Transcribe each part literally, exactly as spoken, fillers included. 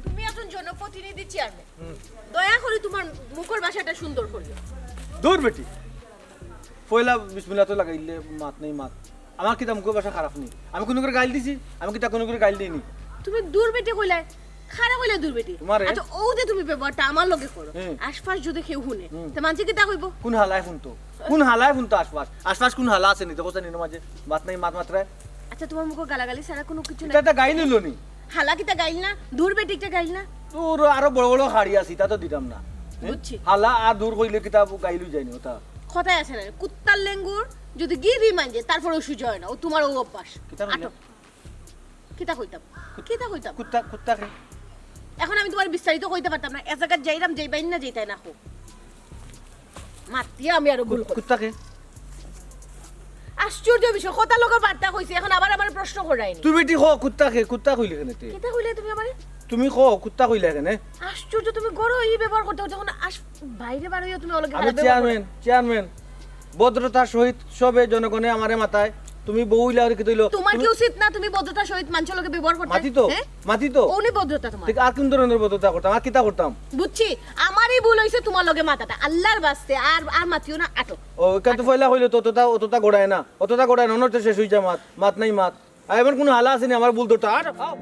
তুমি একজন জনপ্রতিনিধি চেয়ারম্যান, দয়া করি তোমার মুখর ভাষাটা সুন্দর করিও। দূর বেটি, পয়লা বিসমিল্লাহ তো লাগাইলে মাত নাই মাত। আমার কিতা মুখর ভাষা খারাপ নি? আমি কুনুগুরে গাইল দিছি? আমি কিতা কুনুগুরে গাইল দেইনি? তুমি দূর বেটি কইলায়, খারাপ কইলায় দূর বেটি। তোমারে? আচ্ছা, অউ যে তুমি ব্যবহারটা আমার লগে করো, হুম। আশপাশ যদি কেউ হুনে, হুম। তে মানষে কিতা কইবো? কুন হালায় হুনতো? কুন হালায় হুনতো আশপাশ? আশপাশ কুন হালা আছে নি? দেখো জানি না মাঝে মাত নাই মাত মাতরায়। আচ্ছা, তোমার মুখো গালাগালি ছাড়া কুনু কিছু নাই? ইটা একটা গাইল অইলো নি? হালা কিতা গাইল না? দূর বেটি একটা গাইল না? তোর আরো বড় বড় হাড়ি আছে, ইটা তো দিতাম না। হ্যাঁ? বুঝছি। হালা আর দূর কইলে কিতা গাইল অই যায়নি ওটা? কথায় আছে না, কুত্তার লেঙ্গুর যদি গিরি মানজে, তারপরেও সুজা অয় না। ও তোমার অউ অভ্যাস। কিতা কইলে? আটো। কিতা কইতাম? কিতা কইতাম? কুত্তা, কুত্তা কে? এখন আমি তোমার বিস্তারিত কইতে পারতাম না। এক জাগাত যাইরাম, যাইবাইন না, যাইতায় না, কও। মাতিয়া আমি আরো ভুল করি। কুত্তা কে? আশ্চর্য বিষয়, কথার লগে বার্তা কইছি, এখন আবার আমারে প্রশ্ন করায়নি। তুমি ঠিক কও, কুত্তা কে? কুত্তা কইলে কেনে তে? কিতা কইলে তুমি আমারে? তুমি কও, কুত্তা কইলে কেনে? আশ্চর্য, তুমি ঘরো ই ব্যবহার করতে করতে এখন আস-, বাইরে বার অইয়া তুমি অউ লগে আমি খারাপ ব্যবহার করো। Chairman, chairman. ভদ্রতার সহিত সবে জনগণে আমারে মাতায়। তুমি বউ অইলা আর কিতা অইলো? তোমার কি তুমি উচিত না তুমি ভদ্রতার সহিত মানষর লগে ব্যবহার করতে? মাতি তো, হ্যাঁ? মাতি তো। অউ নি ভদ্রতা তোমার। ঠিক আর কোন ধরনের ভদ্রতা করতাম? আর কিতা করতাম? বুঝছি, আমারই ভুল অইছে তোমার লগে মাতাটা। আল্লাহর বাস্তে আর, আর মাতিও না, আটো। ও, ইখান তো পয়লা কইলে তো অতটা, অতটা গড়ায় না। অতটা গড়ায় না, অনর্থে শেষ অই যায় মাত। মাত নাই মাত। আর এমন কুনু হালা আছে নি আমার ভুল ধরতা? আর, আও।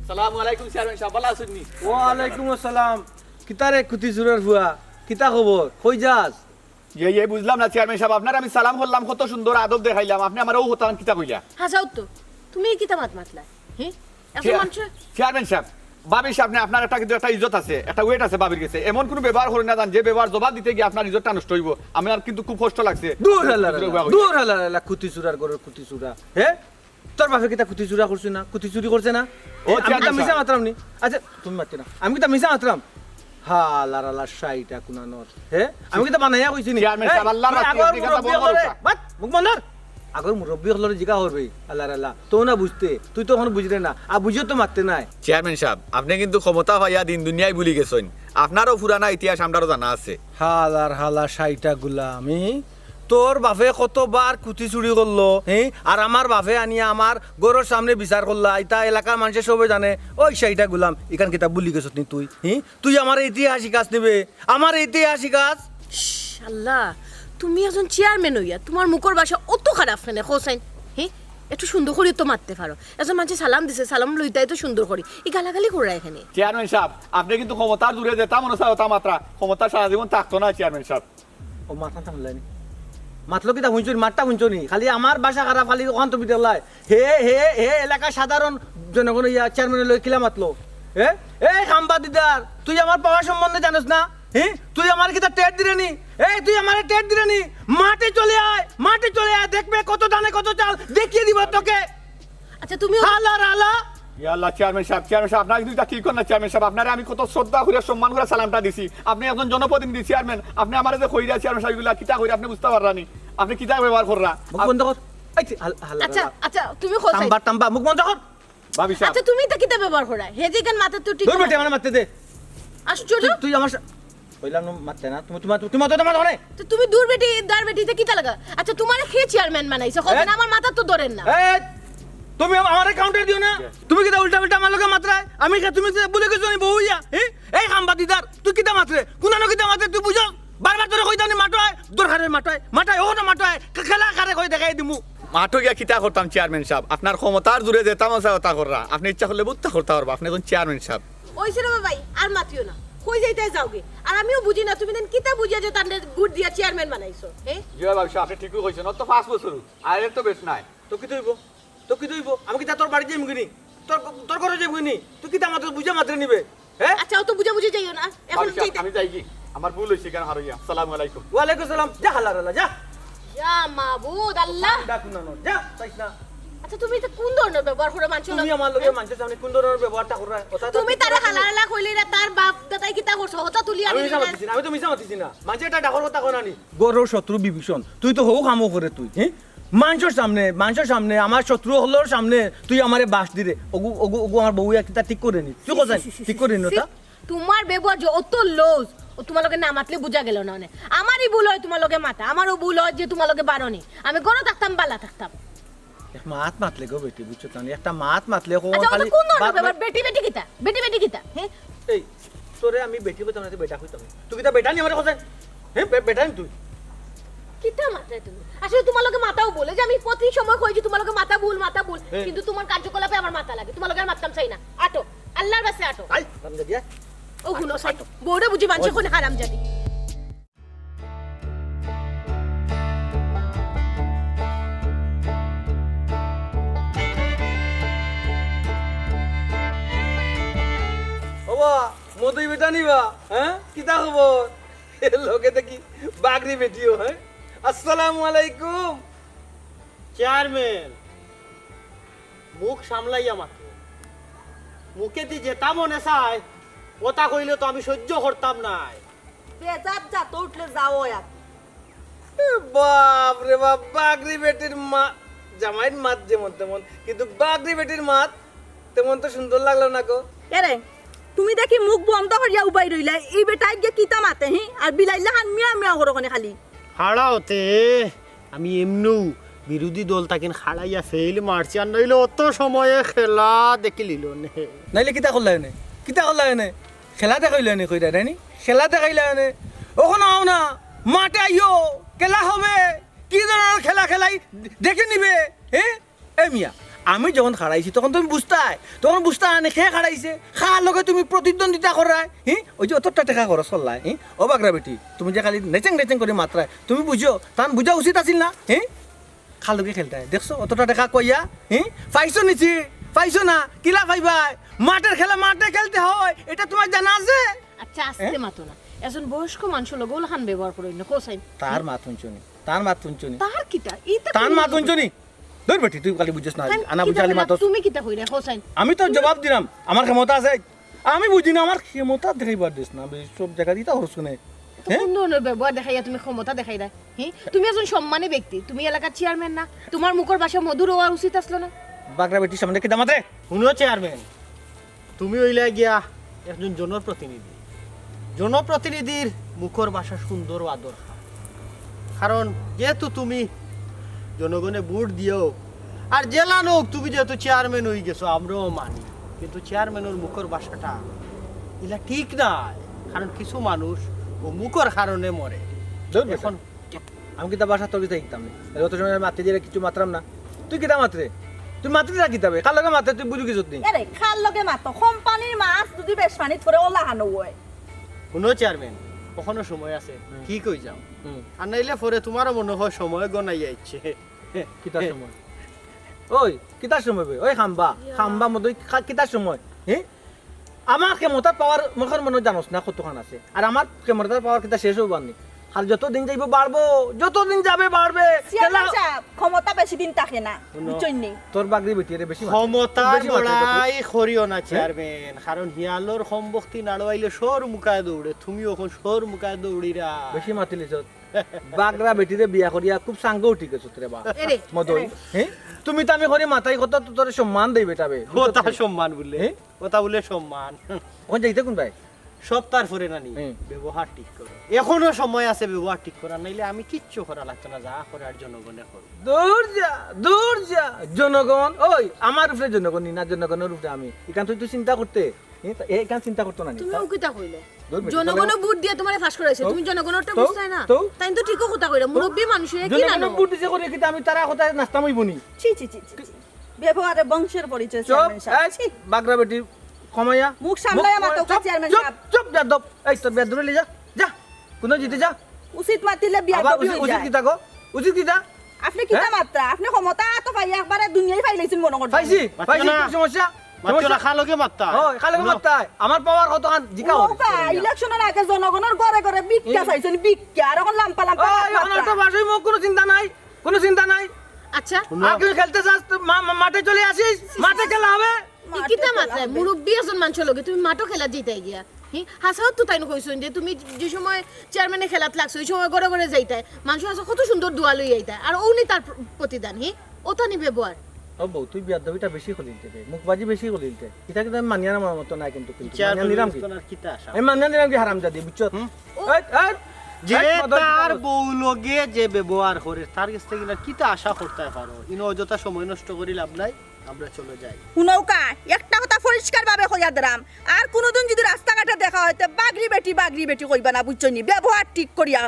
সালামু আলাইকুম চেয়ারম্যান সাব, ভালা আছইন নি? ওয়ালাইকুম আসসালাম। কিতা রে কুতি চুরার ফুয়া? কিতা খবর? কই যাস? ইয়ে, ইয়ে, বুঝলাম না চেয়ারম্যান সাব, আপনারে আমি সালাম করলাম, কত সুন্দর আদব দেখাইলাম, আপনে আমারে অউ কথাখান কিতা কইলা? হাছাউ তো, তুমি ই কিতা মাত মাতলা? হে? একজন চেয়া-, মানষে চেয়ারম্যান সাব, ভাবি সাব নে, আপনার একটা কিন্তু একটা ইজ্জত আছে, একটা weight আছে ভাবির গেছে। এমন কুনু ব্যবহার করইন না যান, যে ব্যবহার জবাব দিতে গিয়া আপনার ইজ্জতটা নষ্ট অইবো। আমার কিন্তু খুব কষ্ট লাগছে। দূর হালার আলা, দূর হালার আলা, কুতি চুরার ঘরর কুতি চুরা। হে? তোর বাপে কিতা কুতি চুরা করছে না? কুতি চুরি করছে না? ও, হে? আমি কিতা চেয়ারম্যান মিছা সাব। মাতরাম নি? আচ্ছা, তুমি মাতিও না। আমি কিতা মিছা মাতরাম? হালার আলা শাইটা কুনানোর। হে? আমি কিতা বানাইয়া কইছি নি? চেয়ারম্যান সাব, আল্লাহর রাস্তায় আগর আপনি কথা বন্ধ মুরব্বি অকলরে, করুন। বাত, মুখ বন্ধ কর। আগর মুরব্বি অকলরে জিগা করবে। আল্লাহর আলা। তো না বুঝতে, তুই তো অখনো বুঝরে না। আর বুঝিও তো মাততে নায়। চেয়ারম্যান সাব, আপনে কিন্তু ক্ষমতা পাইয়া দিন দুনিয়াই ভুলি গেছইন। আপনারও পুরানা ইতিহাস আমরারও জানা আছে। হালার হালা শাইটা গুলামি। তোর বাপে কতবার কুতি চুরি করলো, হে? আর আমার বাপে আনিয়া আমার ঘরর সামনে বিচার করলা, ইতা এলাকার মানষে সবে জানে। ওই শাইটা গুলাম, ইখান কিতা ভুলি গেছত নি তুই? হে? তুই আমারে ইতিহাস শিখাস নি বে? আমারে ইতিহাস শিখাস? ইশ, আল্লাহ, তুমি একজন চেয়ারম্যান অইয়া তুমার মুখর ভাষা অত খারাপ কেনে, কও চাইন? হে? একটু সুন্দর করি তো মাততে পারো। একজন মানষে সালাম দিছে, সালাম লইতায় তো সুন্দর করি। ই গালাগালি কররায় কেনে? চেয়ারম্যান সাব, আপনে কিন্তু ক্ষমতার দূরে যেতা মনে চায় অতা মাতরা। ক্ষমতা সারা জীবন থাকতো না, চেয়ারম্যান সাব। ও মাততাম লাইনি। মাতলো কিতা হুনছো নি? মাতটা হুনছো নি? খালি আমার ভাষা খারাপ, খালি অখান তুমি দেখলায়। হে, হে, হে, এলাকার সাধারণ জনগণ ইয়া চেয়ারম্যানর লগে কিলা মাতলো? হে? এই খাম্বা দিদার, তুই আমার পাওয়ার সম্বন্ধে জানোস না? হে? তুই আমারে কিতা টেট দিরে নি? এই, তুই আমারে টেট দিরে নি? মাঠে চলে আয়, মাঠে চলে আয়, দেখবে কত ধানে কত চাল, দেখিয়ে দিব তোকে। আচ্ছা, তুমিও হালার হালা। ইয়া আল্লাহ, চেয়ারম্যান সাব, চেয়ারম্যান সাব, আপনার কিন্তু ইটা ঠিক না, চেয়ারম্যান সাব। আপনারে আমি কত শ্রদ্ধা করি, সম্মান করি সালামটা দিছি। আপনে একজন জনপ্রতিনিধি চেয়ারম্যান, আপনে আমারে যে কইরা চেয়ারম্যান সাব, ইগুলা কিতা কইরা আপনে বুঝতা পাররা নি? আপনে কিতা ব্যবহার কররা? মুখ বন্ধ কর। এই যে, হাল-, হালা, আচ্ছা, হালা। আচ্ছা, তুমি কও চাই। তাম্বা, তাম্বা, মুখ বন্ধ কর। ভাবি সাব। আচ্ছা, তুমি ইটা কিতা ব্যবহার কররা? হে যে ইখান মাতার তো ঠিক দূর না। বেটি, আমারে মাততে দে। আশ্চর্য। তুই, তুই আমার সা-, কইলাম না মাততে না। তুমি, তুমি, তুমি মাতো, তুমি মাতো না। তো তুমি দূর বেটি, দার বেটি, ইটা কিতা লাগা? আচ্ছা, তুমারে কে চেয়ারম্যান বানাইছে? কও এ? না, আমার মাথা তো ধরের না। এ, তুমি আম-, আমারে কাউন্টার দিও না। তুমি কিতা উল্টা উল্টা আমার লগে মাতরায়? আমি কে, তুমি যে বলে গেছো নি বউ ইয়া? হে? এই খাম্বা দিদার, তুই কিতা মাতরে? কুনানো কিতা মাতরে তুই বুঝো? বারবার তোরে কইতাম নি মাঠো আয়, দরকারে মাঠো আয়, মাঠো আয়, ও না মাঠো আয়, খে-, খেলা, দেখাই দিমু। মাঠো গিয়া কিতা করতাম চেয়ারম্যান সাব? আপনার ক্ষমতার জোরে যেতা মন চায় অতা কররা। আপনে ইচ্ছা করলে বুঝতা করতা পারবা, আপনে একজন চেয়ারম্যান সাব। অইছে রে বাবাই, আর মাতিও না, কই যাইতায় যাওগি। আর আমিও বুঝি না তুমি দেন কিতা বুঝিয়া যে তানরে গুট দিয়া চেয়ারম্যান বানাইছো। হ্যাঁ, জি ভাই, আপনি ঠিকই কইছেন, অত পাঁচ বছর আর এর তো বেশ নাই। তো কিতা অইবো? তো কিতা অইবো? আমি কিতা তোর বাড়িত যাইমুগি নি? তোর, তোর ঘরো যাইমুগি নি? তুই কিতা মাতরে বুঝা মাতরে নিবে? হ্যাঁ? আচ্ছা, অত বুঝাবুঝি যাইও না। এখন বাবু সাহেব, যাইতে আমি যাই কি? আমার ভুল অইছে, কেন হারাইয়া। আসসালামু আলাইকুম। ওয়ালাইকুম সালাম। যা হালার হালা, যা। ইয়া মাবুদ আল্লাহ। ডাক না, না, যা, চাইস না। আচ্ছা, তুমি ইতা কোন ধরনের ব্যবহার করো মানষর লগে? তুমি আমার লগে মানষর সামনে কোন ধরনের ব্যবহারটা কররায়? অতা তো তুমি ঠিক তারে না। হালার হালা কইলে না, তার বাপ দাদাই কিতা করছে? অতা তুলি আমি আনি মিছা মাতিছি না, আমি তো মিছা মাতিছি না। মানষে ইতা ডাকর কথা কয় না নি। ঘরর শত্রু বিভীষণ, তুই তো হউ কামো করে তুই, হ্যাঁ? মানষর সামনে, মানষর সামনে, আমার শত্রু অকলর সামনে তুই আমারে বাঁশ দিরে। ওগু, ওগু, ওগু আমার বউয়ে কিতা ঠিক করে নি? তুই কোথায়? ঠিক করে নি ওটা? তোমার ব্যবহার যে অত লজ, ও তোমার লগে না মাতলে বুঝা গেল না অনে। আমারই ভুল অয় তোমার লগে মাতা, আমারও ভুল অয় যে তোমার লগে বারনি। আমি ঘরো থাকতাম, বালা থাকতাম। এক মাত মাতলে গো বেটি, বুঝছো তো? একটা মাত মাতলে কখন আচ্ছা, ও তো খালি কোন ধরনের বার-, ব্যাপার? বেটি বেটি কিতা? বেটি বেটি কিতা? হ্যাঁ? এই, তোরে আমি বেটি কইতাম না, তুই বেটা কইতাম না। তুই কিতা বেটা নি আমারে কইছস? হ্যাঁ, বে-, বেটা নি তুই? কিতা মাতরায় তুমি? আসলে তোমার লগে মাতাও ভুল। এই যে আমি প্রতি সময় কই যে তোমার লগে মাতা ভুল, মাতা ভুল। হ্যাঁ। কিন্তু তোমার কার্যকলাপে আমার মাতা লাগে। তোমার লগে আর মাততাম চাই না। আটো। আল্লাহর বাসে আটো। আই, হারামজাদি, আয়। ও হুনো, সাই। বউরে বুঝি মানষে কোন হারামজাদি। ও বা, মদই বেটা নি বা, হ্যাঁ? কিতা খবর? লগে দেখি বাগরি বেটিও, হ্যাঁ? আসসালামু আলাইকুম। চেয়ারম্যান, মুখ সামলাইয়া মাতো। মুখেদি যেতা মনে চায়, অতা কইলে তো আমি সহ্য করতাম নায়। বেজাত জাত উঠলে যাও আর। এ বাপ রে বাপ, বাগরি বেটির মা, জামাইর মাত যেমন তেমন, কিন্তু বাগরি বেটির মাত তেমন তো সুন্দর লাগলো না গো। এরে, তুমি দেখি মুখ বন্ধ করিয়া উবাই রইলা, ই বেটায় গিয়া কিতা মাতে, হি? আর বিলাইর লাখান মিয়া মিয়া করো কেনে খালি? হারা অতে আমি এমনেউ বিরোধী দল থাকি হারাইয়া ফেইল মারছি, আর নাইলে অত সময়ে খেলা দেখিলিলো নে। নাইলে কিতা করলা এনে? কিতা করলা এনে? খেলা দেখাইলা এনে কইরা, নাইনি? খেলা দেখাইলা এনে। অখন আও না, মাঠে আইও, খেলা হবে। কি ধরনের খেলা খেলাই দেখি নিবে, হ্যাঁ? এ মিয়া, আমি যখন হারাইছি তখন তুমি বুঝতায়, তখন বুঝতায় না কে হারাইছে, কার লগে তুমি প্রতিদ্বন্দ্বিতা কররায়, হি? ওই যে অতটা টেকা খরচ করলায়, হি? ও বাগরা বেটি, তুমি যে খালি নেচেং নেচেং করি মাতরায়, তুমি বুঝো, তান বুঝা উচিত আছিল না, হি? কার লগে খেলতায়, দেখছো? অতটা টেকা কইয়া, হি? পাইছো নিছি, পাইছো না, কিলা পাইবায়? মাঠের খেলা মাঠে খেলতে হয়, এটা তোমার জানা আছে? আচ্ছা, আস্তে মাতো না। একজন বয়স্ক মানষর লগে অলাখান ব্যবহার করো না, কোসাইন। তার মাত হুনছো নি, তার মাত হুনছো নি। তার কিতা? তার মাত হুনছো নি। ধুর বেটি, তুই খালি বুঝছস না, আনা বুঝা খালি মাতস। তুমি কিতা কইরা, হোসাইন? আমি তো জবাব দিলাম, আমার ক্ষমতা আছে। আমি বুঝি না, আমার ক্ষমতা দেখাইবার দিস না, আমি সব জায়গা দিতা হরস কেনে। তো কোন ধরনের ব্যবহার দেখাইয়া তুমি ক্ষমতা দেখাইরায়? হি? তুমি একজন সম্মানী ব্যক্তি, তুমি এলাকার চেয়ারম্যান না? তোমার মুখর ভাষা মধুর হওয়া উচিত আসলো না? বাগরা বেটির সামনে কিতা মাতরে? হুনো চেয়ারম্যান, তুমি অইলা গিয়া একজন জনপ্রতিনিধি। জনপ্রতিনিধির মুখর ভাষা সুন্দর হওয়া দরকার। কারণ যেহেতু তুমি জনগণে ভোট দিও, আর জেলা নোক তুমি যেহেতু চেয়ারম্যান অই গেছো, আমরাও মানি। কিন্তু চেয়ারম্যানর মুখর ভাষাটা ইলা ঠিক নায়। কারণ কিছু মানুষ ও মুখর কারণে মরে। ধুর বেটা। এখন আমি কিতা ভাষা তোর কিতা শিখতাম নি? আরে অত সময় আমি মাতি দিলে কিছু মাতরাম না। তুই কিতা মাতরে? তুই মাতরে না কিতা বে? কার লগে মাতরে তুই বুঝু কিছু নি? আরে, কার লগে মাতো? কোম্পানির মাছ যদি বেশ পানি ধরে অলাখান অয়। হুনো চেয়ারম্যান, অখনো সময় আছে, হুম। ঠিক অই যাও। হুম। আর নাইলে পরে তোমারও মনে হয় সময় গনাই আইছে। কিতার সময়? ওই, কিতার সময় বে? ওই খাম্বা, ইয়া। খাম্বা মতো ওই খা-, কিতার সময়? হে? আমার ক্ষমতার পাওয়ার মনে মনে জানোস না কতখান আছে। আর আমার ক্ষমতার পাওয়ার কিতা শেষ অইবার নি? আর যত দিন যাইবো বাড়বো, যত দিন যাবে বাড়বে। চেয়ারম্যান খেলা সাহেব, ক্ষমতা বেশি দিন থাকে না, হুনো। বুঝছইন নি? তোর বাগরি বেটি রে বেশি মাতে। ক্ষমতার বেশি মাতে, বড়াই করিও না, হ্যাঁ? চেয়ারম্যান, কারণ হিয়ালর কম বক্তি নাড়ওয়াইলে সর মুখায় দৌড়ে, তুমি অখন সর মুখায় দৌড়িরা। বেশি মাতিলিছ। বাগরা বেটিরে বিয়া করিয়া খুব চাঙ্গো উঠি গেছত রে বা। এরে, মদই, এরে। হ্যাঁ? তুমি তো আমি করি মাতাই কথা তো তোরে সম্মান দেই বেটা বে। কথা সম্মান বলে। হ্যাঁ? কথা বলে সম্মান। অখন যাইতে কোন ভাই? সপ্তাহ পরে নানি, হুম। ব্যবহার ঠিক করো। এখনো সময় আছে ব্যবহার ঠিক করার, নাইলে আমি কিচ্ছু করা লাগতো না, যা করার জনগণে করো। দূর যা, দূর যা, জনগণ, ওই, আমার উপরে জনগণ নি না, জনগণর উপরে আমি। ইখান তুই, তুই চিন্তা করতে, এ, তা-, এখান চিন্তা করতো না নি। তুমি তা-, ও কিতা কইলে? দূর বেটা, জনগণে তাহলে ভোট দিয়া তোমারে পাস করাইছে, তো? তুমি জনগণেরটা তো? বুঝতায় না? তো? তাইন তো ঠিকও কথা কইরা, মুরব্বী মানুষে কি জনগণে জানো? ভোট দিছে করি কিতা আমি তারা কথা নাচতাম অইবো নি? ছি, ছি, ছি, ছি, ছি। ব্যবহারে বংশের পরিচয়, চুপ, চেয়ারম্যান সাহেব। এই, ছি। বাগরা বেটি, কমাইয়া। মুখ সামলাইয়া মুখ, মাতো, চুপ, চেয়ারম্যান চুপ, সাহেব। চুপ, বেয়াদব। এই তোর বেয়াদব লই যা, যা। কোনো জিতে যা। উচিত মাতিলে আবার বিয়াদবি উচিত, হয়ে উচিত যায়। কিতা গো? উচিত কিতা? আপনি কিতা হ্যাঁ? মাতরা? আপনি ক্ষমতা তো পাইয়া একবারে দুনিয়াই পাইলাইছেন মনে করছেন। পাইছি, মাতিও পাইছি, না। কি সমস্যা? মাতিও না, সমস্যা? খালো কে মাততা? ও, খালো কে মাততা? আমার পাওয়ার কত খান জিকা হরে। নৌকা, ইলেকশনের আগে জনগণের ঘরে ঘরে ভিক্ষা এ? চাইছেন, ভিক্ষা। আর এখন লাম্পা লাম্পা ও, মাত এখন মাতরা। একটা ভাষায় মুখ, কোনো চিন্তা নাই, কোনো চিন্তা নাই। আচ্ছা। হুনো। আর তুই খেলতে চাস, তো মা-, মা-, মাঠে চলে আসিস, মাঠে খেলা হবে। ই কিতা মাতরায়? মুরব্বী একজন মানষর লগে তুমি মাঠো খেলাত যাইতায় গিয়া। হি, হাছাউ তো তাইন কইছইন যে তুমি যে সময় চেয়ারম্যানে খেলাত লাগছো, ওই সময় ঘরে ঘরে যাইতায়। মানষর কাছে কত সুন্দর দোয়া লই আইতায়। আর অউ নি তার প্র-, প্রতিদান, হি? অতা নি ব্যবহার। ও বউ, তুই বেয়াদবিটা বেশি করিলতে রে। মুখবাজি বেশি করিলতে। ইতা কিন্তু আমি মানিয়া নেওয়ার মতো নায় কিন্তু, কিন্তু। মানিয়া নিলাম কি? আমি মানিয়া নিলাম কি হারামজাদি, বুঝছো? হুম। এই, এই, যে এই, মদন তার বউ লগে যে ব্যবহার করে, তার গেছ থাকি কিতা আশা করতায় পারো? ইনো অযথা সময় নষ্ট করি লাভ নাই। আমরা চলো যাই। হুনউক্কা, একটা কথা পরিষ্কারভাবে কইয়া দিরাম, আর কুনুদিন যুদি রাস্তাঘাটে দেখা অয়, তে বাগরি বেটি, বাগরি বেটি কইবা না, বুঝছো নি? ব্যবহার ঠিক করিয়া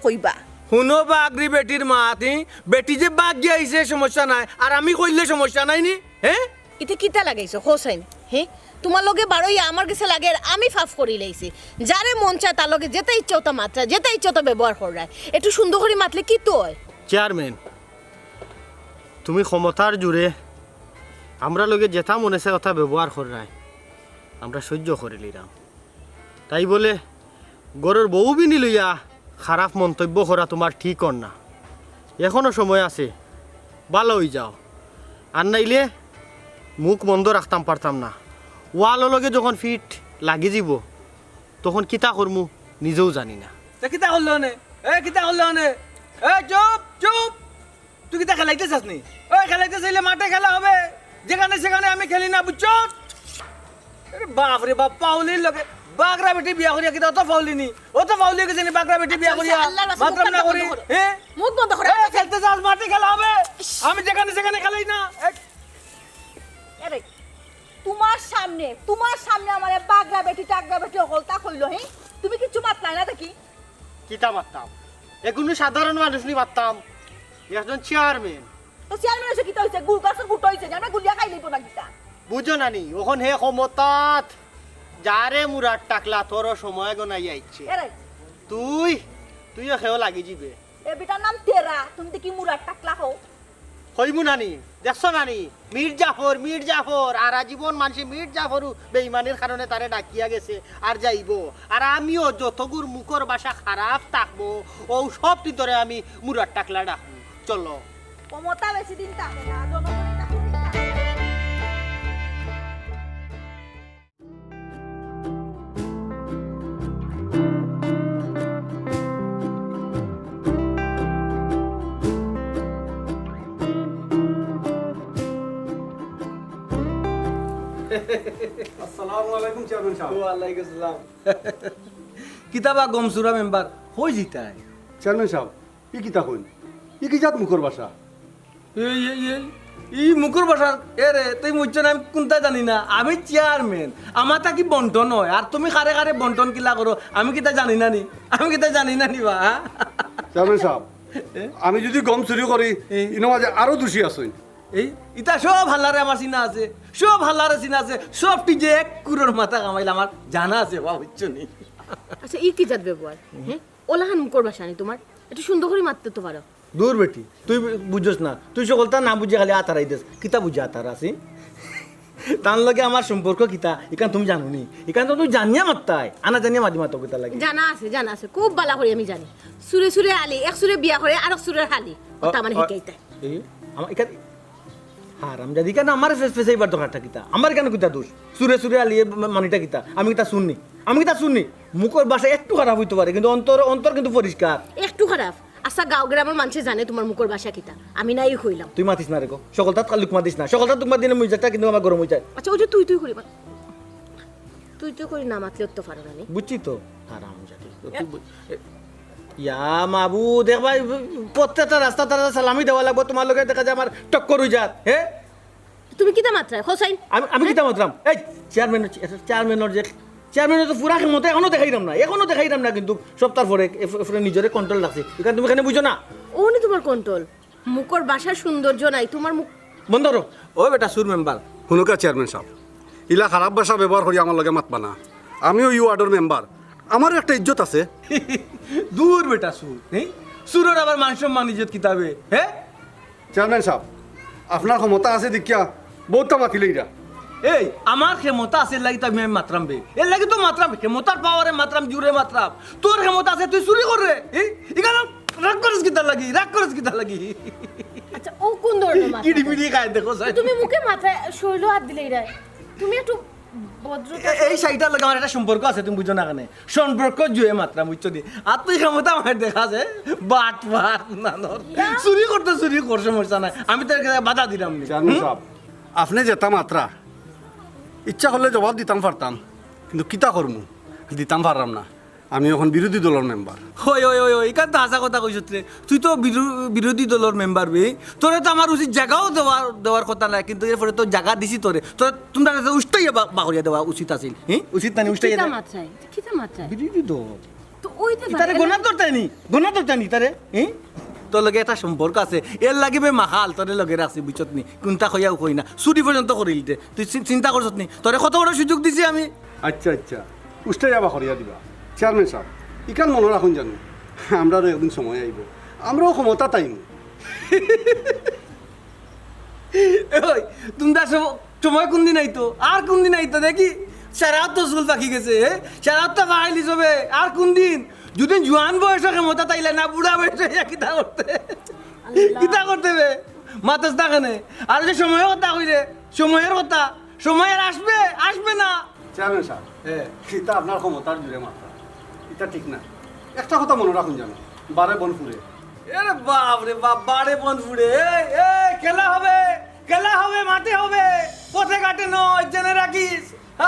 কইবা। হুনো বাগরি বেটির মাত, হি? বেটি যে বাগি আইছে সমস্যা নাই, আর আমি কইলে সমস্যা নাই নি? হে? ইতে কিতা লাগাইছো, কও চাইন? হে? তুমার লগে বারইয়া আমার গেছে লাগের আমি পাপ করিলাইছি। যারে মন চায় তার লগে যেতা ইচ্ছা অতা মাতরায়, যেতা ইচ্ছা অতা ব্যবহার কররায়। একটু সুন্দর করি মাতলে কিতা অয়? চেয়ারম্যান, তুমি ক্ষমতার জোরে আমরার লগে যেতা মনে চায় অতা ব্যবহার কররায়, আমরা সইজ্য করিলিরাম। তাই বলে ঘরর বউ বিনি লইয়া খারাপ মন্তব্য করা তুমার ঠিক অর না। এখনো সময় আছে, ভালা অইযাও। আর নাইলে মুখ বন্ধ রাখতাম পারতাম না। ওয়ালর লগে যখন ফিট লাগি যিবো, তখন কিতা করমু নিজেও জানি না। তে কিতা করলে অনে? এ, কিতা করলে অনে? এ, চুপ, চুপ। তুই কিতা খেলাইতে চাস নি? ওই খেলাইতে চাইলে মাঠে খেলা হবে, যেখানে সেখানে আমি খেলি না, বুঝছো? আরে বাপ রে বাপ, পাউলির লগে বাগরা বেটি বিয়া করিয়া কিতা অত পাউলি নি? অত পাউলি গেছে নি বাগরা বেটি বিয়া আচ্ছা, করিয়া? আল্লাহর রাস্তায় মাতরাম না করি, হে? মুখ বন্ধ করো। এ, খেলতে চাস, মাঠে খেলা হবে, আমি যেখানে সেখানে খেলাই না। এ, আরে, তুমার সামনে, তুমার সামনে আমারে বাগরা বেটি, টাগরা বেটি অকলতা কইলো, হে? তুমি কিচ্ছু মাতলায় না দেখি। কিতা মাততাম? এগুনু সাধারণ মানুষ নি মাততাম। একজন চেয়ারম্যান। তো চেয়ারম্যান অইছে কিতা অইছে? গুল গাছর গুটা অইছে, জানো গুলিয়া খাইলিবো না কিতা? বুঝো না নি, অখন হে ক্ষমতাত। যারে মুরার টাকলা, তোরও সময় গনাই আইছে। এরে। তুই, তুইও খেও লাগি যিবে। এ বেটার নাম তেরা, তুমি দেখি মুরার টাকলা হও। কইমু না নি, দেখছো না নি? মীর জাফর, মীর জাফর, আর আজীবন মানষে মীর জাফরও বেইমানির কারণে তারে ডাকিয়া গেছে, আর যাইবো। আর আমিও যতগুর মুখর ভাষা খারাপ থাকবো, অউ সব তিনতরে আমি মুরার টাকলা ডাকমু। চলো। ক্ষমতা বেশি দিন থাকে না, জনগণের কাছে থাকে। আসসালামু আলাইকুম চেয়ারম্যান সাব। ওয়ালাইকুম আসসালাম। কিতা বা গমছুরা মেম্বার, কই যিতায়? চেয়ারম্যান সাব, ই কিতা কইন? ই কি জাত মুখর ভাষা? এই, এই, এই, ই মুখর ভাষা, এ রে, তুমি বুঝছো না, আমি কুনতা জানি না। আমি চেয়ারম্যান, আমার থাকি বন্টন অয়, আর তুমি কারে কারে বন্টন কিলা করো, আমি কিতা জানি না নি? আমি কিতা জানি না নি বা, হ্যাঁ? চেয়ারম্যান সাব, এ? আমি যুদি গম চুরি করি, এ? ইনো মাঝে আরো দোষী আছইন। এই, ইতা সব হালারে আমার চিনা আছে, সব হালারে চিনা আছে, সব টিজে এক কুরোর মাথা কামাইলে আমার জানা আছে বা, বুঝছো নি? আচ্ছা, ই কি জাত ব্যবহার? হ্যাঁ? অলাখান মুখর ভাষা নি তুমার? একটু সুন্দর করি মাততে তো পারো। দূর বেটি, তুই বুঝছস না, তুই হকলতা না বুঝিয়া খালি আতারাই দেস। কিতা বুঝিয়া আতারাস? তান লগে আমার সম্পর্ক কিতা, ইখান তুমি জানো নি? ইখান তো তুমি জানিয়া মাততায়, আনা জানিয়া মাতি মাতো কিতা লাগে। জানা আছে, জানা আছে, খুব ভালা করি আমি জানি। চুরে চুরে আলি, এক চুরে বিয়া করে, আরক চুরের হালি। অ, অতা মানে অ, হিকাইতায়। এই, আমার ইখান হারামজাদি, ইখান আমারে ফেস ফেসাইবার দরকারটা কিতা? আমার ইখান কিতা দোষ? চুরে চুরে আলি, এ, মা-, মানিটা কিতা? আমি কিতা চুর নি? আমি কিতা চুর নি? মুখর ভাষা একটু খারাপ অইতো পারে, কিন্তু অন্তর, অন্তর কিন্তু পরিষ্কার। একটু খারাপ? আচ্ছা, গাঁও গ্রামর মানষে জানে তুমার মুখর ভাষা কিতা? আমি নাই কইলাম। তুই মাতিস না রে গো, হকলতাত কাল লুকমা দিস না। হকলতাত লুকমা দিলে মিজাজটা কিন্তু আমার গরম অইযায়। আচ্ছা, ওই যে তুই তুই করি মাত। তুই তুই করি না মাতলে তো পারো না নি। বুঝছি তো, হারামজাদি। এ- তুই বুঝ-, এ, ইয়া মাবুদ, দেখবায়, প্রত্যেকটা রাস্তাত তারা সালামি দেওয়া লাগবো, তুমার লগে দেখা যায় আমার টক্কর অইযার, হে? তুমি কিতা মাতরায়, হোসাইন? আমি আমি কিতা মাতরাম? এই চেয়ারম্যান, চেয়ারম্যানর যে চেয়ারম্যানর তো পুরা ক্ষমতা এখনো দেখাইরাম না, এখনো দেখাইরাম না, কিন্তু সপ্তাহ পরে এ-, এ-, নিজরে কন্ট্রোল রাখছি। ইখান তুমি কেনে বুঝো না? অনি তুমার কন্ট্রোল। মুখর ভাষার সৌন্দর্য নাই তুমার মুখ। বন্ধ করো। ও বেটা সুর মেম্বার। হুনুকা চেয়ারম্যান সাব, ইলা খারাপ ভাষা ব্যবহার করি আমার লগে মাতবা না। আমিও ই ওয়ার্ডর মেম্বার, আমারও একটা ইজ্জত আছে। দূর বেটা সুর, হ্যাঁ? সুরর আবার মান সম্মান ইজ্জত কিতা বে, হ্যাঁ? চেয়ারম্যান সাব, আপনার ক্ষমতা আছে দেখিয়া বউততা মাতিলাইরা। এই, আমার ক্ষমতা আছে, এর লাগি তো আমি, আমি মাতরাম বে। এর লাগি তো মাতরাম, ক্ষমতার পাওয়ারে মাতরাম, জুরে মাতরাম। তোর ক্ষমতা আছে, তুই চুরি কররে। এই, ইখান রাগ করস কিতার লাগি? রাগ করস কিতার লাগি? আচ্ছা, ও কোন ধরনের মাতরাম? ইডি বিডি খায় দেখো, স্যার। তুমি মুখে মাথায় শৈল হাত দিলাইরায়। তুমি একটু ভদ্রতা। এ-, এই শাড়িটার লগে আমার একটা সম্পর্ক আছে, তুমি বুঝো না কেনে? সম্পর্ক জুয়ে মাতরাম, বুঝছো নি? আর তুই ক্ষমতা আমার দেখা আছে, বাট বাট না ধর। চুরি করতে চুরি কর, সমস্যা নাই, আমি তোর কাছে বাধা দিলাম নি। চেয়ারম্যান সাব, আপনে যেতা মাতরা, ইচ্ছা করলে জবাব দিতাম পারতাম, কিন্তু কিতা করমু, দিতাম পাররাম না। আমি অখন বিরোধী দলর মেম্বার। ওই, ওই, ওই, ওই, ইখান তো হাছা কথা কইছত রে। তুই তো বিরো-, বিরোধী দলর মেম্বার বে। তোরে তো আমার উচিত জাগাও দেওয়ার, দেওয়ার কথা নায়, কিন্তু এরপরে তো জাগা দিছি তোরে। তোরে, তুমরারে তো উষ্টাইয়া বা-, বাকরিয়া দেওয়া উচিত আছিল। হি? উচিত না নি উষ্টাইয়া কিতা দেওয়া? মাতরায়? কিতা মাতরায়? বিরোধী দল। তো ওই তো ইতারে গনা ধরতায় নি, গনা ধরতায় নি ইতারে। হি? তোর লগে একটা সম্পর্ক আছে, এর লাগি বে মাখাল তোরে লগে রাখছি, বুঝছত নি? কুনতা কইয়াও কই না, চুরি পর্যন্ত করিলিতে। তুই চি-, চিন্তা করছত নি? তোরে কত বড় সুযোগ দিছি আমি। আচ্ছা, আচ্ছা, উষ্টাইয়া বাকরিয়া দিবা। চেয়ারম্যান সাব, ইখান মনো রাখইন জানো, আমরারও একদিন সময় আইবো, আমরাও ক্ষমতাত আইমু। ওই, তুমরা সব সময় কুনদিন আইতো? আর কুনদিন আইতো দেখি? সারা তো চুল পাকি গেছে, হে? সারা তো পাকাইলি সবে। আর কুনদিন? যুদি জোয়ান বয়সো ক্ষমতাত আইলায় না, বুড়া বয়সো ইয়া কিতা করতে? কিতা করতে বে? মাতস না কেনে? আর যে সময়র কথা কইরে, সময়র কথা, সময় আর আসবে, আসবে না। চেয়ারম্যান সাব, হ্যাঁ। ইতা আপনার ক্ষমতার জুরে মাতরা, ইতা ঠিক না। একটা কথা মনো রাখইন জানো, বারে বন ফুরে। আরে বাপ রে বাপ, বারে বন ফুরে। এই, এই, খেলা হবে, খেলা হবে, মাঠে হবে, পথে ঘাটে নয়, জেনে রাখিস।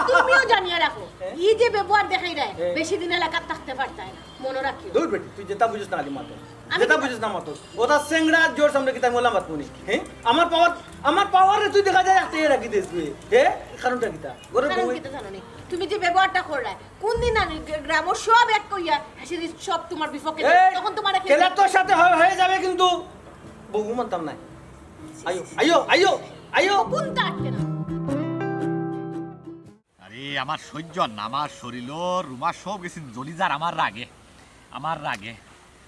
তুমিও জানিয়া রাখো, ই যে ব্যবহার দেখাইরায়, হ্যাঁ। বেশি দিন এলাকাত থাকতে পারতায় না, মনো রাখিও। দূর বেটি, তুই যেতা বুঝস না খালি মাতস। আমি যেতা বুঝস না মাতস। ওটা সেংড়া জোর সামনে কিতা মোলা মাতমুনি। হ্যাঁ? আমার পাওয়ার, আমার পাওয়ারে তুই দেখা যায় আটকে রাখি দিস তুই। হ্যাঁ? কারণটা কিতা? ঘরের কারণ বউ কিতা জানো নি? তুমি যে ব্যবহারটা কররায়, কুনদিন আমি গ্রামর সব এক কইয়া, হাসি সব তুমার বিপক্ষে, এই, তখন তুমার খেলা তোর সাথে হয়ে, হয়ে যাবে কিন্তু বউ মানতাম না। আইও, আইও, আইও, আইও। কোনটা আটকে না? আরে, আমার সহ্য আর না, আমার শরীলর রুমা সব গেছে জ্বলি যার আমার রাগে, আমার রাগে।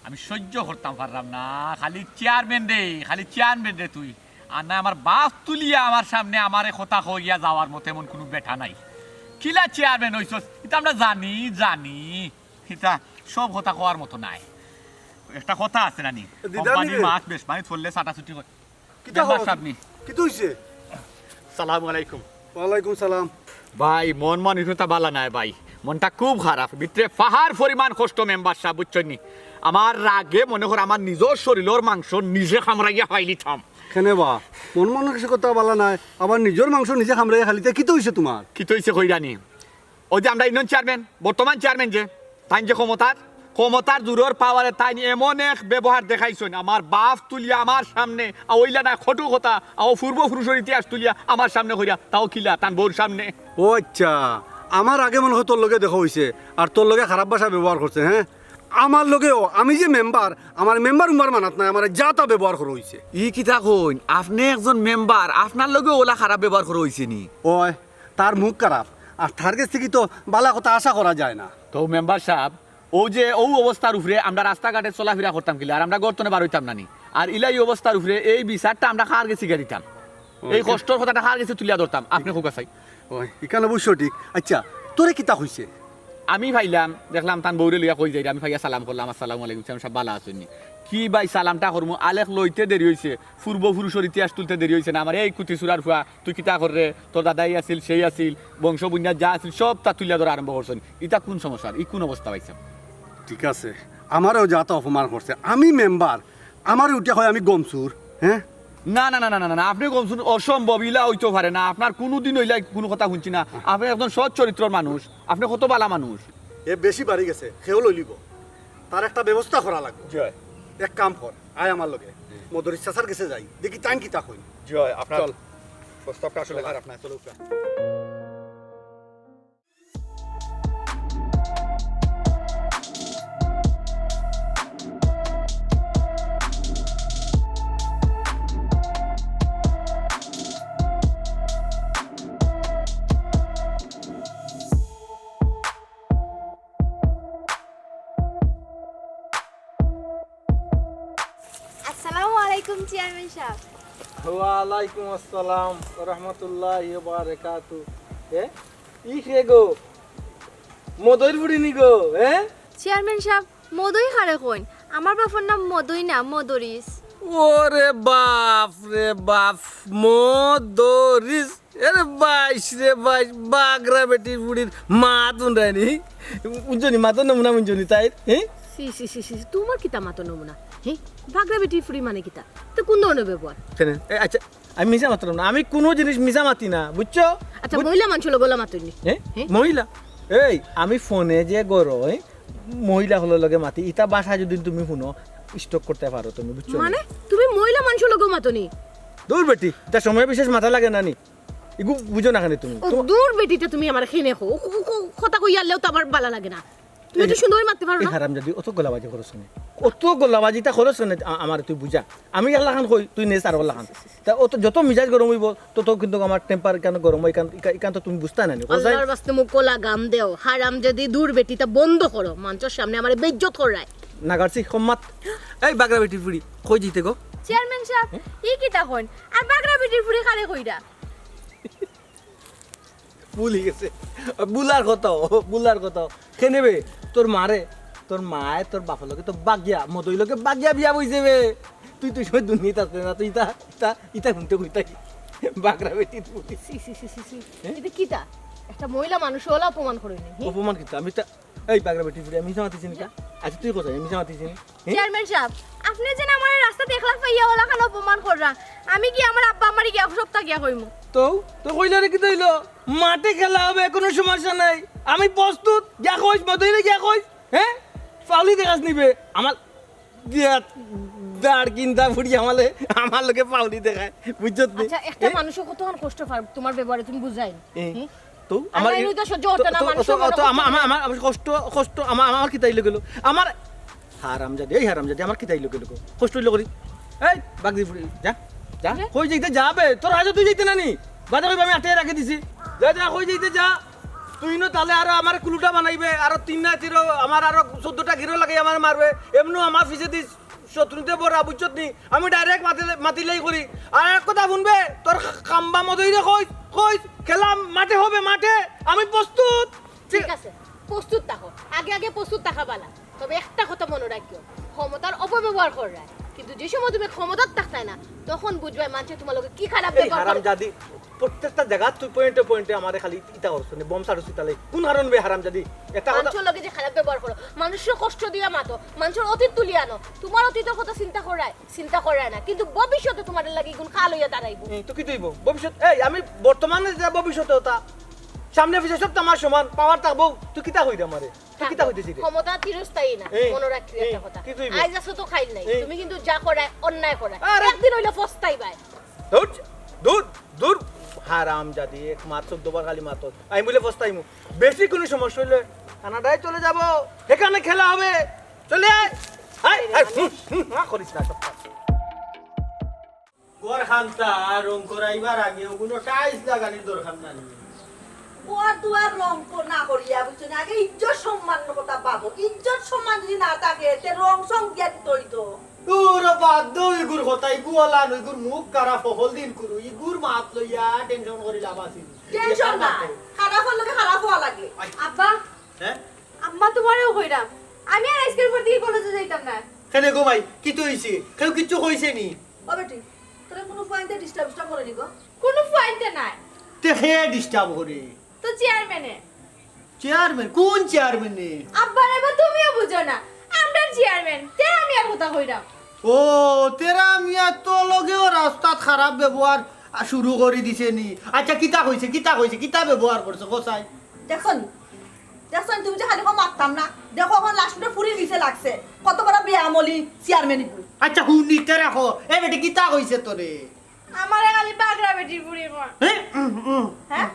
আমি সহ্য করতাম পাররাম না, খালি চেয়ারম্যান রে, খালি চেয়ারম্যান রে তুই। আর না, আমার বাফ তুলিয়া আমার সামনে আমারে কথা কইয়া যাওয়ার মতো এমন কুনু বেটা নাই। কিলা চেয়ারম্যান অইছস, ইতা আমরা জানি, জানি। ইতা সব কথা কওয়ার মতো নায়। একটা কথা আছে না নি? দিদার কোম্পানি নি রে। মাছ বেশ, মানে চললে ছাটাছুটি করে। কিতা মেম্বার খবর? সাব নি। কিতা অইছে? সালামু আলাইকুম। ওয়ালাইকুম সালাম। ভাই, মন মানসিকতা বালা নায় ভাই, মনটা খুব খারাপ, ভিতরে পাহাড় পরিমাণ কষ্ট মেম্বার সাব, বুঝছইন নি? আমার রাগে মনে কর আমার নিজর শরীলর মাংস নিজে কামড়াইয়া ফালাইলিতাম। কেনে বা? মন মানসিকতা বালা নায়, আবার নিজর মাংস নিজে কামড়াইয়া ফালাইতে কিতা অইছে তুমার? কিতা অইছে কইরানি? ওই যে আমরা ইউনিয়ন চেয়ারম্যান, বর্তমান চেয়ারম্যান যে, তাইন যে ক্ষমতার, ক্ষমতার জোরর পাওয়ারে তাইন এমন এক ব্যবহার দেখাইছইন, আমার বাফ তুলিয়া আমার সামনে, আ, অইলা না কটু কথা, আ, ও পূর্বপুরুষর ইতিহাস তুলিয়া আমার সামনে কইরা, তাও কিলা, তান বউর সামনে। ও আচ্ছা, আমার আগে মনে হয় তোর লগে দেখা অইছে, আর তোর লগে খারাপ ভাষা ব্যবহার করছে, হ্যাঁ? আমার লগেও, আমি যে মেম্বার, আমার মেম্বার উমার মানাত নাই, আমারে যা তা ব্যবহার করা অইছে। ই কিতা কইন? আপনে একজন মেম্বার, আপনার লগেও ওলা খারাপ ব্যবহার করা অইছে নি? ওই, তার মুখ খারাপ, আর তার গেছ থাকি তো বালা কথা আশা করা যায় না। তো মেম্বার সাব, অউ যে অউ অবস্থার উপরে আমরা রাস্তাঘাটে চলাফিরা করতাম কিলা, আর আমরা ঘর তনে বার অইতাম না নি? আর ইলা ই অবস্থার উপরে এই বিচারটা আমরা কার গেছে গিয়া দিতাম? ও, এই ইটা কষ্টর কথাটা কার গেছে তুলিয়া ধরতাম? আপনে কউক্কা চাই। ওই, ইখান অবশ্য ঠিক। আচ্ছা, তোরে কিতা কইছে? আমি পাইলাম, দেখলাম তান বউরে লইয়া কই যাইরা, আমি পাইয়া সালাম করলাম, "আসসালামু আলাইকুম, চেয়ারম্যান সাব বালা আছইন নি?" কি ভাই সালামটা করমু, আলেক লইতে দেরি অইছে, পূর্বপুরুষর ইতিহাস তুলতে দেরি অইছে না আমার? এই কুটি চুরার ফুয়া, তুই কিতা কররে? তোর দাদাই আছিল, সেই আছিল, বংশ বুনিয়াদ যা আছিল, সবতা তুলিয়া ধরা আরম্ভ করছইন। ইতা কুন সমস্যা? ই কুন অবস্থা পাইছইন? ঠিক আছে, আমারেও যা তা অপমান করছে। আমি মেম্বার, আমারে উঠিয়া কয় আমি গমছুর, হ্যাঁ? না, না, না, না, না, না, আপনে গমছুর অসম্ভব, ইলা অইতো পারে না। আপনার কুনুদিন অইলা কুনু কথা হুনছি না। আপনে একজন সৎ চরিত্রর মানুষ, আপনে কত বালা মানুষ। এ বেশি বাড়ি গেছে, খেয়েও লইলিব। তার একটা ব্যবস্থা করা লাগবো। জি অয়। এক কাম কর, আয় আমার লগে। মদরিছ চাচার গেছে যাই, দেখি তাইন কিতা কইন। জি অয়, আপনার চল। প্রস্তাবটা আসলে খারাপ না, চলো। আসসালামু আলাইকুম চেয়ারম্যান সাহেব। ওয়ালাইকুম আসসালাম রহমতুল্লাহ বারাকাতু। এ, ই কে গো? মদইর বুড়ি নি গো? হ্যাঁ, চেয়ারম্যান সাহেব, মদই কারে কইন? আমার বাপর নাম মদই না, মদরিস। ওরে বাপ রে বাপ, মদরিস। এরে বাইশ রে বাইশ, বাগরা বেটির বুড়ির মাত হুনরায়নি। উঞ্জনি মাতর নমুনা উঞ্জনি তাইর, হ্যাঁ? সি সি সি সি, তোমার কিতা মাতর নমুনা? হ্যাঁ, বাগরা বেটির ফুড়ি মানে কিতা? তো কোন ধরনের ব্যবহার? কেনে? এ, আচ্ছা, আমি মিছা মাতরাম না, আমি কুনু জিনিস মিছা মাতি না, বুঝছো? আচ্ছা, মহিলা মানুষর লগে অলা মাতইন নি। হ্যাঁ? মহিলা? এই, আমি ফোনে যে গরো, এ, মহিলা হকলর লগে মাতি, ইতা ভাষা যদি তুমি হুনো, স্ট্রোক করতে পারো তুমি, বুঝছো? মানে তুমি মহিলা মানুষর লগেও মাতো নি? দূর বেটি, ইতা সময় বিশেষ মাতা লাগে না নি? ইগু বুঝো না কেনে তুমি? ও দূর বেটিটা তুমি আমার খেনে খো। ও, ও, ও, কথা কইয়া আনলেও তো আমার ভালা লাগে না। তুমি তো সুন্দর করি মাততে পারো এই না। হারামজাদি, অত গলাবাজি করছ কেনে? অত গলাবাজিটা করছ কেনে? আ-, আমারে তুই বুঝা। আমি একলাখান কই, তুই নে আরো লাখান। তা অত যত মিজাজ গরম অইবো, তত কিন্তু আমার টেম্পার ইকান গরম অয়, ইকান, ইকা-, ইকান তো তুমি বুঝতায় না নি। কও যাই। আল্লাহর ওয়াস্তে মুখো লাগাম দেও। হারামজাদি দূর বেটিটা বন্ধ করো। মানষর সামনে আমারে বেইজ্জত কররায়। নাগারছি, সম্মাত। এই বাগরা বেটির ফুড়ি, কই যাইতে গো? চেয়ারম্যান সাহেব, ই কিতা কইন? আর বাগরা বেটির ফুড়ি কারে কইরা? ভুলি গেছে। বুলার কথা, বুলার কথা। কেনে বে? তোর মারে, তোর মায়ে তোর বাপর লগে তো বাগিয়া, মদই লগে বাগিয়া বিয়া বইছে বে। তুই, তুই সময় দুনিয়াত আসবে না, তুই ইতা, ইতা, ইতা হুনতে কইতাই। বাগরা বেটি তুই। সি, সি, সি, সি, সি। হ্যাঁ? এটা কিতা? একটা মহিলা মানুষ অলা অপমান করইন নি, হি? অপমান কিতা? আমি তা, এই বাগরা বেটি ফুড়ি, আমি মিছা মাতিছি নি কা? আচ্ছা, তুই কোথায়? আমি মিছা মাতিছি নি? হ্যাঁ? চেয়ারম্যান সাহেব, আপনে যেন আমারে রাস্তাত একলা পাইয়া অলাখান অপমান কররা। আমি গিয়া আমার আব্বা আম্মারে গিয়া সবতা গিয়া কইমু। তো, তো কইলে রে কিতা অইলো? মাঠে খেলা হবে, কোনো সমস্যা নাই। আমি প্রস্তুত। গিয়া কইস, মদইরে গিয়া কইস। হ্যাঁ? ফাউলি দেখাস নি বে। আমার দিয়া দাঁড় কিনতা ফুড়ি আমালে, আমার লগে ফাউলি দেখায়। বুঝছত নি? আচ্ছা, একটা মানুষও কতক্ষণ কষ্ট পার তোমার ব্যবহারে তুমি বুঝাই। এ, হুম? তো আমার আমার এই তো সহ্য হতে না, তো- মানুষ তো- মনে তো করতে আমার না। আমার আমার কষ্ট কষ্ট আমার আমার কিতা অইলো গেলো? আমার হারামজাদি, এই হারামজাদি, আমার কিতা অইলো গেলো? কষ্ট অইলো করি। এই বাগদি ফুড়ি, যা, যা। কই যাইতে যাবে? তোর আজ তুই যাইতে না নি? বাজার কইবা আমি আটে রাখি দিছি। যা, যা, কই যাইতে যা। তুই ন তাহলে আরো আমার কুলুটা বানাইবে, আরো তিন না তিরো, আমার আরো চোদ্দটা গিরো লাগাই আমার মারবে। এমনও আমার পিছে দিস শত্রুতে বড়, বুঝছত নি? আমি ডাইরেক্ট মাতিলে, মাতিলেই করি। আর এক কথা হুনবে, তোর কাম্বা মদইরে কইস, কইস, খেলা মাঠে হবে, মাঠে। আমি প্রস্তুত। ঠিক আছে, প্রস্তুত থাকো, আগে আগে প্রস্তুত থাকা বালা। তবে একটা কথা মনে রাখিও, ক্ষমতার অপব্যবহার কররায়, কিন্তু যে সময় তুমি ক্ষমতাত থাকতায় না, তখন বুঝবায় মানষে তোমার লগে কি খারাপ এই ব্যবহার করে। হারামজাদি, প্রত্যেকটা জায়গা তুই পয়েন্টে পয়েন্টে আমারে খালি ইতা করছ নে, বোম ছাড়ছ ইতালে। কোন কারণ বে হারামজাদি? একটা কথা মানষর লগে যে খারাপ ব্যবহার করো, মানষরে কষ্ট দিয়া মাতো, মানষর অতীত তুলিয়া আনো, তোমার অতীতর কথা চিন্তা কররায়, চিন্তা কররায় না, কিন্তু ভবিষ্যতে তোমার লাগি ইগুন কাল অইয়া দাঁড়াইবো। এই, তো কি তুইব? ভবিষ্যৎ, এই, আমি বর্তমানে যা ভবিষ্যতে ওটা, সামনে পিছে সব তো আমার সমান, পাওয়ার থাকবো, তুই কিতা কইরে আমারে? তুই কিতা কইতেছি রে? ক্ষমতা চিরস্থায়ী না, এই, মনে রাখিও এই, একটা কথা। কি তুইব? আইজ আছো তো কাইল নাই, এই। তুমি কিন্তু যা করায় অন্যায় করায়, আরে। একদিন অইলে পস্তাইবায়। দূর, দূর, দূর, দূর। হারামজাদি, এক মাত চোদ্দ বার খালি মাত। আমি বলে পস্তাইমু। বেশি কোনো সমস্যা হইলে কানাডায় চলে যাব, এখানে খেলা হবে। চলে আয়। আয়, আয়, হুম, হুম, না করিস না সব কাজ। ঘর খান্তা রং করাইবার আগে ওগুলো টাইলস লাগানির দরকার নাই। ঘর দুয়ার রং কো-, না করিয়া, বুঝছো নি? আগে ইজ্জত সম্মান কথা ভাবো। ইজ্জত সম্মান যদি না থাকে, তে রং সং দিয়া দিতে হইতো। তোর বাদ দে ইগুর কথা, ইগু ওলা নয়, ইগুর মুখ খারাপ, হকল দিন করু, ইগুর মাত লইয়া টেনশন করি লাভ আছে নি? টেনশন না, খারাপর লগে খারাপ হওয়া লাগে। আব্বা, হ্যাঁ? আম্মা তোমারেও কইরাম, আমি আর আইজকার পর থাকি কলেজে যাইতাম না। কেনে গো ভাই, কিতা অইছে? কেউ কিচ্ছু কইছে নি? ও বেটি, তোরা কোনো পয়েন্টে ডিস্টার্ব ডিস্টার্ব করে নিব? কোনো পয়েন্টে নাই। তে হে ডিস্টার্ব করে? তো চেয়ারম্যানে। চেয়ারম্যান? কোন চেয়ারম্যানে? আব্বা রে বা তুমিও বুঝো না, আমরার চেয়ারম্যান, তে আমি আর কথা কইরাম। ও, তেরা মিয়া তো লগেও রাস্তাত খারাপ ব্যবহার আ, শুরু করি দিছে নি? আচ্ছা, কিতা কইছে, কিতা কইছে, কিতা ব্যবহার করছে, কোথায়? দেখছো নি? দেখছো নি? তুমি যে খালি কো মারতাম না, দেখো এখন লাস্টে ফুরি নিচে লাগছে। কত বড় বেআমলি চেয়ারম্যান ইগু। আচ্ছা, হুনি তে রাখো, এ বেটি কিতা কইছে তোরে? আমারে খালি বাগড়া বেটির ফুড়ি কয়। হ্যাঁ?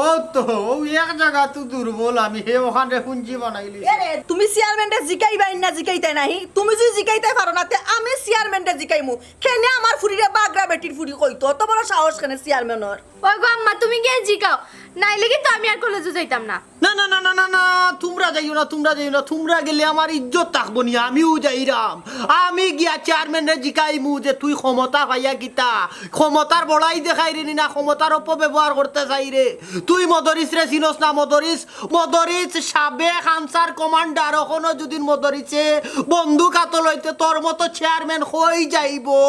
ও তো, ও এক জাগাত তো দুর্বল আমি, হে অখানরে পুঞ্জি বানাইলি। এরে, তুমি চেয়ারম্যানরে জিকাইবায় না জিকাইতায় নাহি? তুমি যদি জিকাইতায় পারো না, তে আমি চেয়ারম্যানরে জিকাইমু। কেনে আমার ফুড়িরে বাগড়া বেটির ফুড়ি কইতো? অত বড় সাহস কেনে চেয়ারম্যানর? ওই গো আম্মা, তুমি গিয়া জিকাও, নাইলে কিন্তু আমি আর কলেজো যাইতাম না। না না না না না না, তুমরা যাইও না, তুমরা যাইও না, তুমরা গেলে আমার ইজ্জত থাকবো নি, আমিও যাইরাম। আমি গিয়া চেয়ারম্যানরে জিকাইমু যে তুই ক্ষমতা পাইয়া কিতা, ক্ষমতার বড়াই দেখাইরে নি না, ক্ষমতার অপব্যবহার করতে চাইরে। তুই মদরিসরে চিনস না? মদরিস, মদরিস সাবেক আনসার কমান্ডার, অখনো যুদি মদরিসে বন্দুক আতো লইতে তোর মতো চেয়ারম্যান কই যাইবো?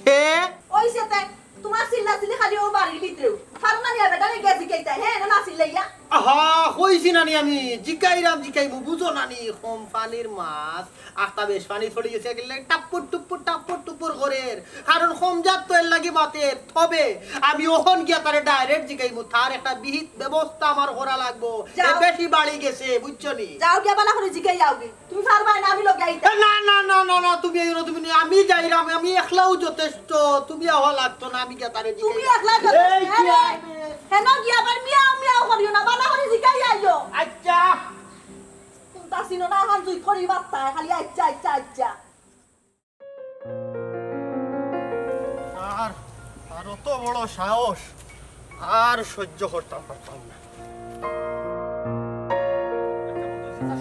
হে? ওই সেতে তোমার চিল্লা চিল্লি খালি ও বাড়ির ভিতরেউ। পারো না নিয়া বেটারে গেছি কেইতা, হে, না, না চিল্লাইয়া। আহা, কইছি না নি আমি, জিকাইরাম, জিকাইমু, বুঝো না নি, কোম্পানির মাছ, আখতা বেশ পানি পড়ি গেছে, গেলে টাপ্পুর টুপ্পুর, টাপ্পুর টুপ্পুর করের। কারণ কম জাত তো এর লাগি মাতের। তবে আমি অখন গিয়া তারে direct জিকাইমু, তার একটা বিহিত ব্যবস্থা আমার করা লাগবো। এ যাও। বেশি বাড়ি গেছে, বুঝছো নি? যাও গিয়া বালা করি জিকাই যাওগি। তুমি পারবায় না, আমি লগে আইতাম। এ, না, না, না, না, না, তুমি আইও না, তুমি নি-, আমি যাইরাম, আমি একলাউ যথেষ্ট, তুমি আওয়া লাগতো না, আমি গিয়া তারে জিকাই তুমি একলা যাও। এই, কি আরে, আইবে? হেন গিয়া আবার মিয়াও মিয়াও করিও না, বালা করি জিকাই আইও। আচ্ছা। কোনটা চিনো না, হান তুই করি বার্তা, খালি আচ্ছা, আচ্ছা, আচ্ছা। আর, আর অত বড় সাহস, আর সহ্য করতাম পারতাম না।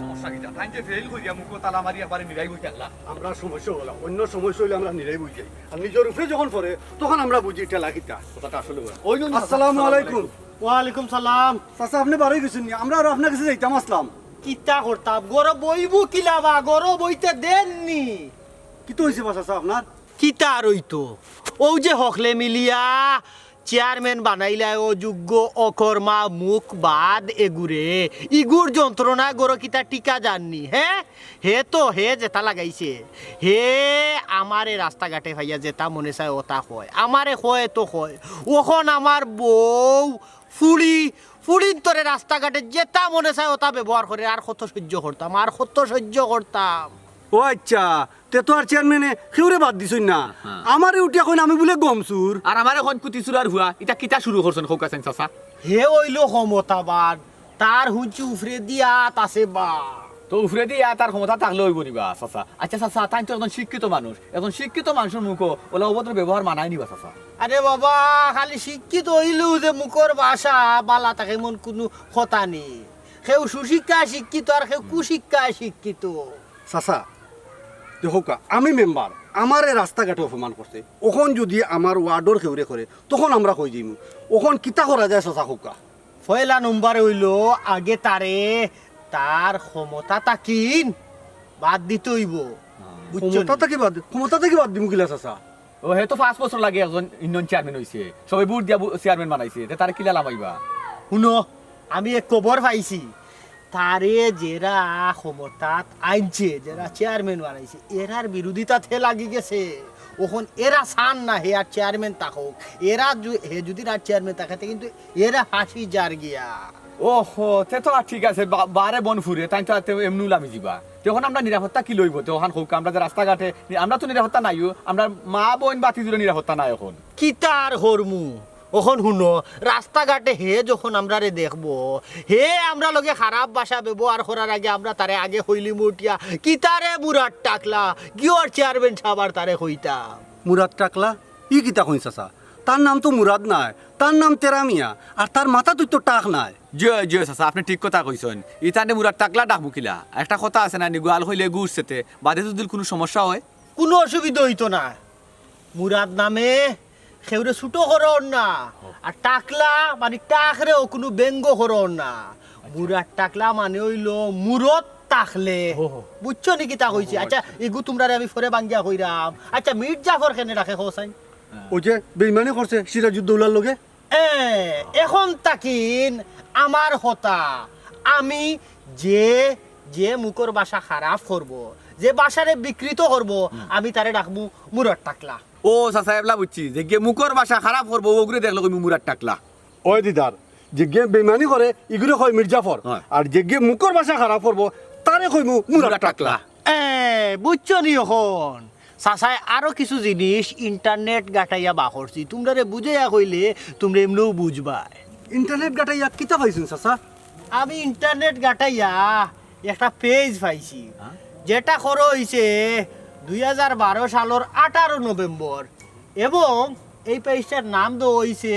সমস্যা কিতা? তাইন যে ফেইল করিয়া মুখো তালা মারি একবারে নিরাই বই থাকলা। আমরা সমস্যা হইলাম, অন্য সমস্যা হইলে আমরা নিরাই বই যাই। আর নিজর উপরে যখন পড়ে, তখন আমরা বুঝি ঠেলা কিতা। কথাটা আসলে বলা। ওই জন্য আসসালামু আলাইকুম। ওয়ালাইকুম সালাম। চাচা, আপনি বারোই গেছেন নি? আমরা আর আপনার কাছে যাইতাম আসলাম। কিতা করতাম? গরো বইবো কিলা বা? গরো বইতে দেন নি। কিতা হইছে বা চাচা আপনার? কিতা আর অইতো? অউ যে হকলে মিলিয়া চেয়ারম্যান বানাইলায় অযোগ্য, অকর্মা, মুখ বাদ এগুরে। ইগুর যন্ত্রণা গরো কিতা টিকা যার নি, হে? হে তো, হে যেতা লাগাইছে, হে আমারে রাস্তাঘাটে পাইয়া যেতা মনে চায় অতা কয়, আমারে কয় তো কয়। অখন আমার বউ, ফুড়ি, ফুড়িন্তরে রাস্তাঘাটে যেতা মনে চায় অতা ব্যবহার করের, আর কত সহ্য করতাম, আর কত সহ্য করতাম। ও আচ্ছা, তে তো আর চেয়ারম্যানে কেউরে বাদ দিছইন না। হ্যাঁ। আমারে উঠিয়া কইন আমি বুলে গম চুর। আর আমারে কইন কুটি চুরার হুয়া, ইতা কিতা শুরু করছইন কউক্কা চাইন চাচা? হে অইলো ক্ষমতাবান, তার হুনছি উফরেদি আত আছে বা। তো উফরেদি আত আর ক্ষমতা থাকলে অইবো নি বা চাচা? আচ্ছা চাচা, তাইন তো একজন শিক্ষিত মানুষ, একজন শিক্ষিত মানুষর মুখো অলা অভদ্র ব্যবহার মানায় নি বা চাচা? আরে বাবা, খালি শিক্ষিত অইলেউ যে মুখর ভাষা বালা থাকে এমন কুনু কথা নি। কেউ সুশিক্ষায় শিক্ষিত আর কেউ কুশিক্ষায় শিক্ষিত। চাচা, দেখউক্কা, আমি মেম্বার, আমারে রাস্তাঘাটে অপমান করছে। অখন যুদি আমার ওয়ার্ডর কেউরে করে, তখন আমরা কই যাইমু। অখন কিতা করা যায় চাচা কউক্কা? পয়লা নম্বরে অইলো আগে তারে তার ক্ষমতা থাকিন বাদ দিতে অইবো। বুঝছো নি? ক্ষমতা থাকি বাদ, ক্ষমতা থাকি বাদ দিমু কিলা চাচা? ও, হে তো পাঁচ বছর লাগি একজন ইউনিয়ন চেয়ারম্যান অইছে, সবে ভোট দিয়া ভো-, চেয়ারম্যান বানাইছে, তে তারে কিলা লামাইবা? হুনো, আমি এক খবর পাইছি, তারে যেরা ক্ষমতাত আনছে, যেরা চেয়ারম্যান বানাইছে, এরার বিরোধিতাত হে লাগি গেছে। অখন এরা চান না হে আর চেয়ারম্যান থাকউক, এরা যু-, হে যুদি আর চেয়ারম্যান থাকে, তে কিন্তু এরা ফাঁসি যার গিয়া। ওহো, তে তো আর ঠিক আছে, বা-, বারে বন ফুরে, তাইন তো আর তে এমনু লামি যিবা। তে অখন আমরা নিরাপত্তা কিলা অইবো? তে অখান কউক্কা, আমরা যে রাস্তাঘাটে, নি-, আমরা তো নিরাপত্তা নাইও, আমরা মা বইন বাতি জুড়ে নিরাপত্তা নাই অখন। কিতা আর করমু? অখন হুনো, রাস্তাঘাটে হে যখন আমরারে দেখবো, হে আমরার লগে খারাপ ভাষা ব্যবহার করার আগে আমরা তারে আগে কইলিমু উঠিয়া, "কিতারে মুরাদ টাকলা, কিওর চেয়ারম্যান সাব?" আর তারে কইতাম। মুরাদ টাকলা? ই কিতা কইন চাচা? তার নাম তো মুরাদ নায়, তার নাম তেরা মিয়া, আর তার মাথাত তো টাক নাই। জি অয়, জি অয় চাচা, আপনে ঠিক কথা কইছইন। ইতারে মুরাদ টাকলা ডাকমু কিলা? একটা কথা আছে না নি, গোয়াল কইলে গুড় সেতে, বাদে যুদি কুনু সমস্যা অয়? কুনু অসুবিধা অইতো না। মুরাদ নামে কেউরে ছুটো করইন না, আর টাকলা মানে টাকরেও কুনু ব্যঙ্গ করইন না। মুরাদ টাকলা মানে অইলো মুরত টাকলে। বুঝছো নি কিতা কইছি? আচ্ছা, ইগু তুমরারে আমি পরে ভাঙ্গিয়া কইরাম। আচ্ছা, মির্জাফর কেনে ডাকে কও চাইন? অউ যে বেইমানি করছে সিরাজউদ্দৌলার লগে। এ, অখন থাকিন আমার কথা, আমি যে, যে মুখর ভাষা খারাপ করবো, যে ভাষারে বিকৃত করবো, আমি তারে ডাকমু মুরাদ টাকলা। ও চাচা, এবলা বুঝছি, যেগিয়ে মুখর ভাষা খারাপ করবো, অগুরে দেখলে কইমু মুরাদ টাকলা। ওই দিদার, যেগিয়ে বেইমানি করে, ইগুরে কয় মির্জাফর। হ্যাঁ। আর যেগিয়ে মুখর ভাষা খারাপ করবো, তারে কইমু মুরাদ টাকলা। এ, বুঝছো নি অখন? চাচায় আরো কিছু জিনিস ইন্টারনেট গাটাইয়া বার করছি, তুমরারে বুঝাইয়া কইলে তুমরা এমনেও বুঝবায়। ইন্টারনেট গাটাইয়া কিতা পাইছইন চাচা? আমি ইন্টারনেট গাটাইয়া একটা পেজ পাইছি, যেটা করা অইছে দুই হাজার বারো সালর আঠারো নভেম্বর, এবং এই পেজটার নাম দেওয়া অইছে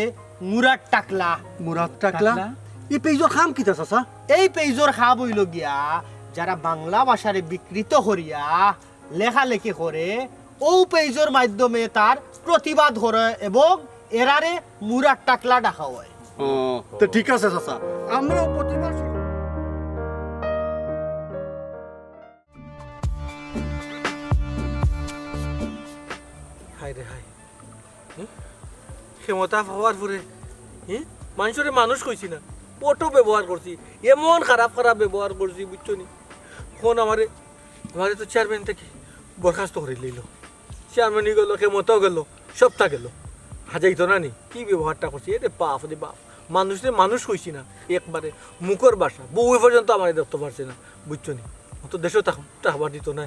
মুরাদ টাকলা। মুরাদ টাকলা? টাকলা? এই পেজর কাম কিতা চাচা? এই পেজর কাম অইলো গিয়া যারা বাংলা ভাষারে বিকৃত করিয়া লেখালেখি করে, অউ পেজর মাধ্যমে তার প্রতিবাদ করে এবং এরারে মুরাদ টাকলা ডাকা হয়। ও, তো ঠিক আছে চাচা, আমরাও প্রতিবাদ। হায় রে হায়। হুম? ক্ষমতা পাওয়ার পরে, হুম? মানষরে মানুষ কইছি না, অটো ব্যবহার করছি, এমন খারাপ খারাপ ব্যবহার করছি, বুঝছো নি? অখন আমারে, আমারে তো চেয়ারম্যান থাকি বরখাস্ত করি লইলো। চেয়ারম্যানও গেলো, ক্ষমতাও গেলো, সবটা গেলো। হাজাইতো না নি, কি ব্যবহারটা করছি? এরে বাপ রে বাপ, মানুষরে মানুষ কইছি না একবারে, মুখর ভাষা, বউয়ে পর্যন্ত আমারে দেখতো পারছে না, বুঝছো নি? অত দেশও থাক-, থাকবার দিত না।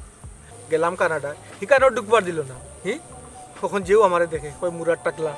গেলাম কানাডা, হিকানো ঢুকবার দিল না। হি? অখন যেউ আমারে দেখে, কয় মুরাদ টাকলা।